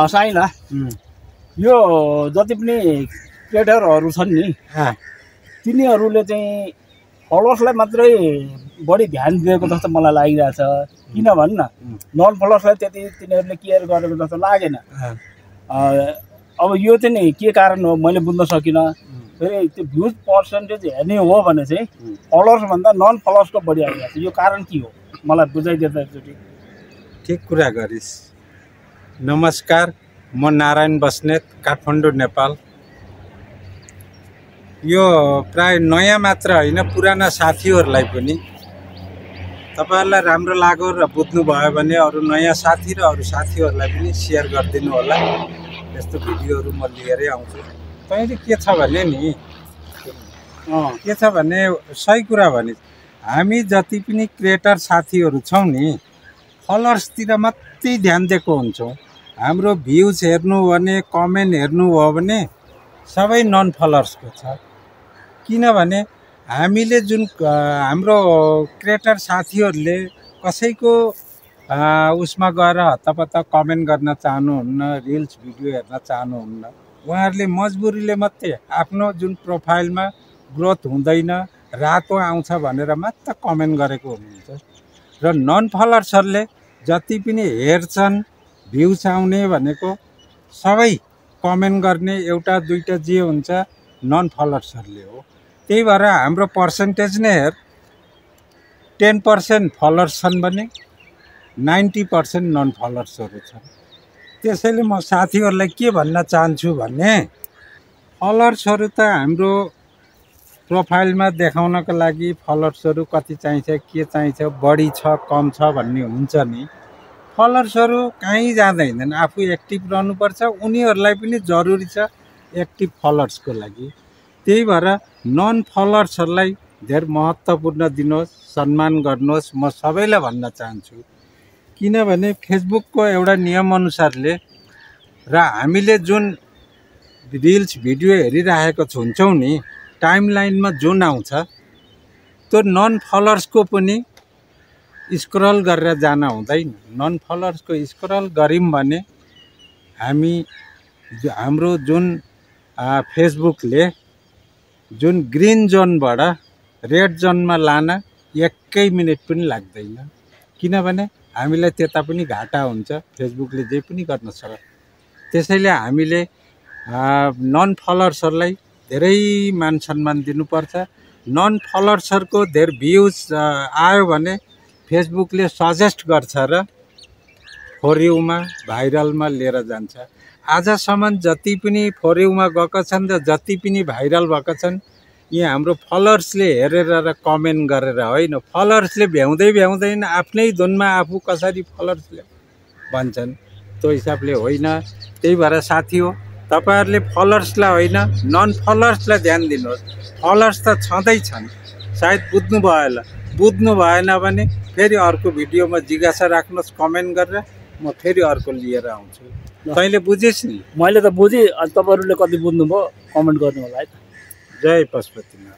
Sign यो जति पनि क्रिएटरहरू छन् नि तिनीहरूले चाहिँ फलोवर्सलाई मात्रै बढी ध्यान दिएको जस्तो मलाई लागिरहेछ। किन भन् न, नन फलोवर्सलाई त्यति तिनीहरूले केयर गरेको जस्तो लागेन। अब यो चाहिँ नि के कारण हो मैले बुझ्न सकिनँ। फेरि त्यो भ्युज पर्सेन्टेज हेर्ने हो भने चाहिँ फलोवर्सभन्दा नन फलोवर्सको बढी आइरहेको छ। यो कारण के हो मलाई बुझाइदिएर एकचोटि। ठिक कुरा गरिस्। नमस्कार, म नारायण बस्नेत, काठमाडौँ, नेपाल। यो प्राय नयाँ मात्र होइन, पुराना साथीहरूलाई पनि तपाईहरुलाई राम्रो लाग्यो र बुझ्नुभयो भने अरू नयाँ साथी र अरू साथीहरूलाई पनि सेयर गरिदिनु होला। यस्तो भिडियोहरू म लिएरै आउँछु। तैँले के छ भने नि के छ भने सही कुरा भने हामी जति पनि क्रिएटर साथीहरू छौँ नि फलोवर्सतिर मात्रै ध्यान दिएको हुन्छौँ। हाम्रो भ्युज हेर्नु भने कमेन्ट हेर्नु हो भने सबै नन फलोवर्सको छ। किनभने हामीले जुन हाम्रो क्रिएटर साथीहरूले कसैको उसमा गएर हत्तपत्त कमेन्ट गर्न चाहनुहुन्न, रिल्स भिडियो हेर्न चाहनुहुन्न। उहाँहरूले मजबुरीले मात्रै आफ्नो जुन प्रोफाइलमा ग्रोथ हुँदैन, रातो आउँछ भनेर मात्र कमेन्ट गरेको हुनुहुन्छ। र नन फलोवर्सहरूले जति पनि हेर्छन् भ्युज आउने भनेको सबै कमेन्ट गर्ने एउटा दुईटा जे हुन्छ नन फलोवर्सहरूले हो। त्यही भएर हाम्रो पर्सेन्टेज नै हेर, 10% फलोवर्स छन् भने 90% नन फलोवर्सहरू छन्। त्यसैले म साथीहरूलाई के भन्न चाहन्छु भने फलोवर्सहरू त हाम्रो प्रोफाइलमा देखाउनको लागि फलोवर्सहरू कति चाहिन्छ, के चाहिन्छ, बढी छ कम छ भन्ने हुन्छ नि। फलोवर्सहरू कहीँ जाँदैनन्, आफू एक्टिभ रहनुपर्छ। उनीहरूलाई पनि जरुरी छ एक्टिभ फलोवर्सको लागि। त्यही भएर नन फलोवर्सहरूलाई धेर महत्त्वपूर्ण दिनुहोस्, सम्मान गर्नुहोस्, म सबैलाई भन्न चाहन्छु। किनभने फेसबुकको एउटा नियमअनुसारले र हामीले जुन रिल्स भिडियो हेरिरहेको हुन्छौँ नि टाइमलाइनमा जुन आउँछ त्यो नन फलोवर्सको पनि स्क्रल गरेर जान हुँदैन। नन फलोवर्सको स्क्रल गऱ्यौँ भने हाम्रो जुन फेसबुकले जुन ग्रीन जोनबाट रेड जोनमा लान 1 मिनेट पनि लाग्दैन। किनभने हामीलाई त्यता पनि घाटा हुन्छ, फेसबुकले जे पनि गर्न सक्छ। त्यसैले हामीले नन फलोवर्सहरूलाई धेरै मान सम्मान दिनुपर्छ। नन फलोवर्सहरूको धेर भ्युज आयो भने फेसबुकले सजेस्ट गर्छ र फर युमा भाइरलमा लिएर जान्छ। आजसम्म जति पनि फर युमा गएका छन् र जति पनि भाइरल भएका छन् यहाँ हाम्रो फलोवर्सले हेरेर र कमेन्ट गरेर होइन। फलोवर्सले भ्याउँदैन, आफ्नै धुनमा आफू कसरी फलोवर्सले भन्छन् त्यो हिसाबले होइन। त्यही भएर साथी हो, तपाईहरुले फलोवर्सलाई होइन नन फलोवर्सलाई ध्यान दिनुहोस्। फलोवर्स त छँदैछन्, सायद बुझ्नु भएन भने फेरि अर्को भिडियोमा जिज्ञासा राख्नुहोस् कमेन्ट गरेर, म फेरि अर्को लिएर आउँछु। तैँले बुझिस् नि? मैले त बुझेँ, तपाईँहरूले कति बुझ्नुभयो कमेन्ट गर्नु होला है त। जय पशुपतिनाथ।